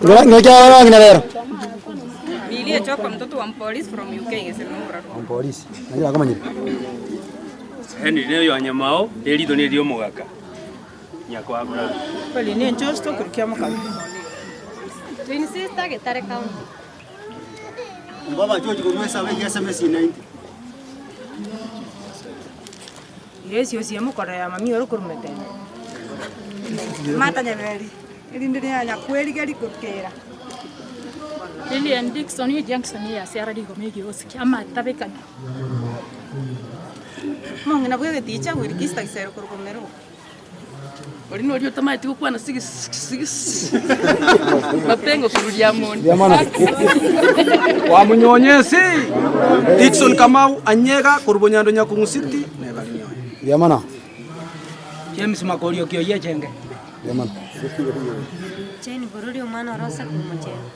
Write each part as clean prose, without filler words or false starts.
Ng'ina ng'ina rero. Milie Choko mtoto wa mpolisi from UK ngesema ura. Polisi. Nani akomanyire? Henry nere oyo Nyamao, erito neri omogaka nyakwabura. Pauline Nchosto korwa Kiamokama. Twin sister Getare County. Mbaba George korwa Esaba egesemesi 90. Grace Osiemo korwa ya mami ore korwa Metengo. Martha Nyaberi, erinde ria Nyakwerigeria korwa Kera. Lilian Dickson Junction ya Siara Rigoma egiosi amatabekani. Omong'ina bwa egeticha Wilkista Gisero korwa Bomeru. Oria noria otamanyeti gokwana sigisi sigisi mapengo korwa Riamoni. Wamunyonyesi Dickson Kamau Anyega korwa Bonyando Nyakungu City neba rinyoyo. Mbuya mono. James Makori Okioyie Echenge. Mbuya mono. Jane Borori omwana ore ose korwa Mochengo.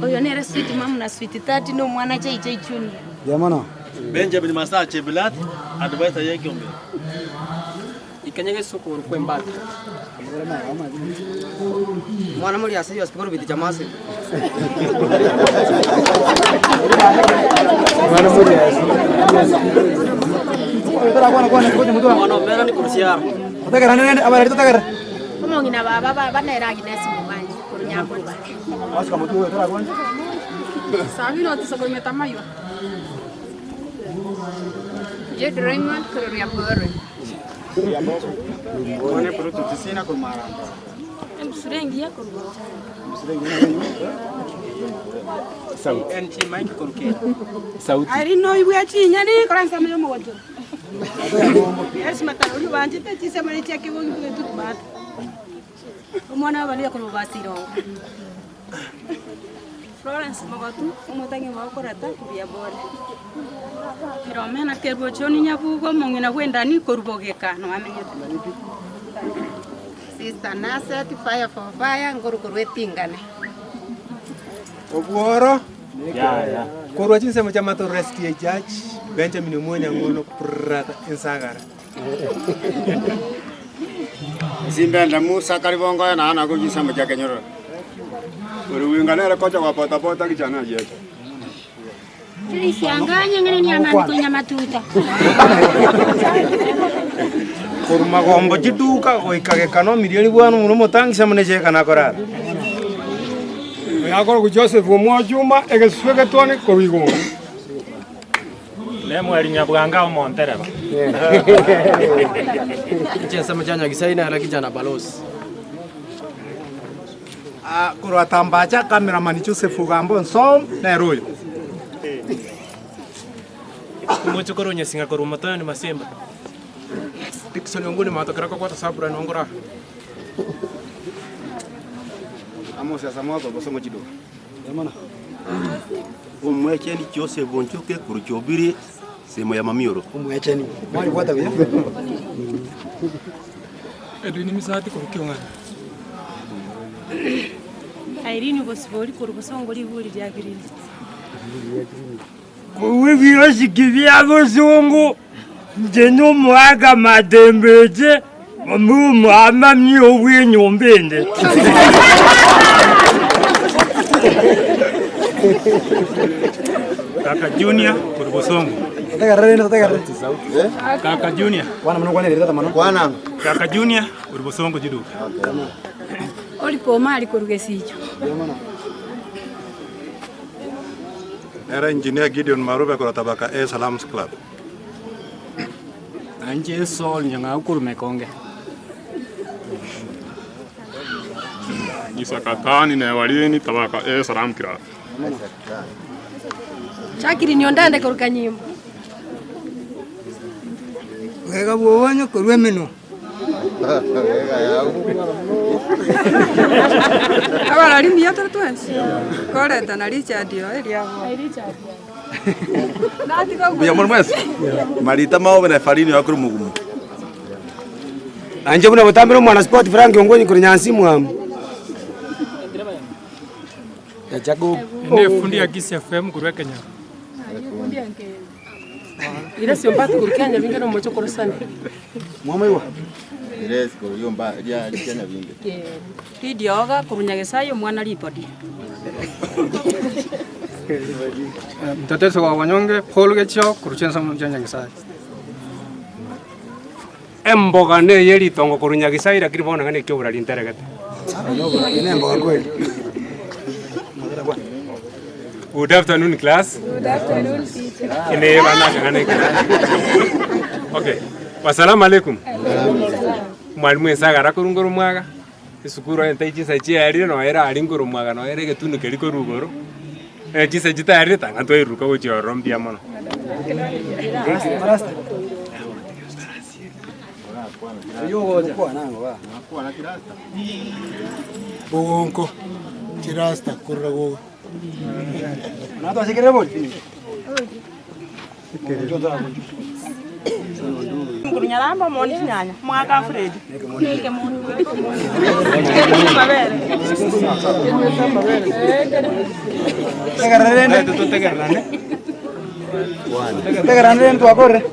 Oyo nere sweet mum na sweet daddy na omwana JJ Junior. Mbuya mono. Benjamin Masaa Chebilat, advisor ye ekiombe. Ikenya gesukuru kw'embata. Mwana mori ase Yosifu korwa Biticha Masi. Mwana mori ase. Mwana omera ni korwa Siara. Otegerane rende abareri totegerere. Omong'ina baba baba nere Agnes Momanyi korwa Nyakuba. Sabino Otiso korwa Metamaywa. Jude Raymond korwa Riamborwe. Mwana Pluto Tisina korwa Maranda. Embusuro engiya korwa Bochani. NT Mike korwa Kenya. Irene oibwe chinyeni kora ensemo ya omogochoro. Esi mataro oria obanchete chisemo chia kegori bwetu tobate. Omwana bw'abaluya korwa Basirongo. Florence Mogotu, omotang'ani omwabo koreta buya bore. Filomena Keruochoni Nyabugo omong'ina bw'endani korwa Bogeka noamenyete. Sister Naset fire for fire nkoru korwa etingane. Obworo korwa chinsemo chia Mato Rest ye Judge Benjamin Omwonya Ng'ono brother Ensagara. Simbenda Musa Karibongoyo na nago chinsemo chia Kenyororo. Ore winga nere kocha wa pota pota kijana yecho. Tilisianganya ng'ene ni amani konya matuta. Korwa magombo chiduka goika gekano milioni bwana omoro omotangisa muna echeka nakorara. Yakoro Joseph Omwachuma egesuswa egetwane korwa igongo. Nemweri Nyabwanga omontereba. Chinsemo chia Nyagisai nere kijana balozi. Korwa Tambacha cameraman Joseph Ogambo nsom nere oyo. Omoche korwa Nyasinga korwa Motoyoni Masimba. Dickson Onguni matokera kokwata sabura nongora. Amos Asamoto bosongo chiduka. Omwecheni Joseph Onchoke korwa Chobiri semo ya Mamioro. Omwecheni. Mwari bwata buya. Edwin Misati korwa Kiong'ana. Irene Bosibori korwa Bosongo riguri ria green. Korwa ebiosiki bia bosongo, inche nomoaka matembeche, omwamami obwa enyomba ende. Kaka Junior korwa Bosongo. Totegerere rende totegerere. Kaka Junior. Kwana mono kwana ereta mono. Kwana. Kaka Junior korwa Bosongo chiduka. Olipa Omari korwa Gesicho. Nere engineer Gideon Marube korwa Tabaka A Salams Club. Nainche Saul Nyang'au korwa Mekonge. Isakatani na Ewarini Tabaka A Salam Club. Jacqueline Ondande korwa Kanyimbo. Wega bwobonye korwa emenwa. Abarari mbuya tore twensi koreta na Richard oyo eriabo. Mbuya mono mwensi marita maobe na efarini oyo korwa mogumo. Nainche buna botambire omwana sport Frank Ongwenyi korwa Nyansi mwamu. Yachago. Ende efundi ya Kisii FM korwa Ekenyoro. Ira siombati korwa Kenya binge nomoche korwa Sunday. Mwamaigwa. Lydia Oga korwa Nyagesae omwana Ripodi. Mtetezi wa wanyonge Paul Gechio korwa chinsemo chia Nyagesae. Emboga neye ritongo korwa Nyagesae lakini bono ng'a neki oborari nteregete. Good afternoon class. Good afternoon teacher. Ine bana kang'ana Okay. Wassalamu alaikum. Mwalimu Esagara korwa ngoro mwaga esukuru onye tai chinsa chiarire noyo ere aria ngoro mwaga noyo ere egetunu keria korwa igoro chinsa chitarire tanga twairuka gochia ororo mbuya mono. Bogonko chirasta korora gogo. Nkurunyaramba moni chinyanya mwaka Fred. Tegererane twakore.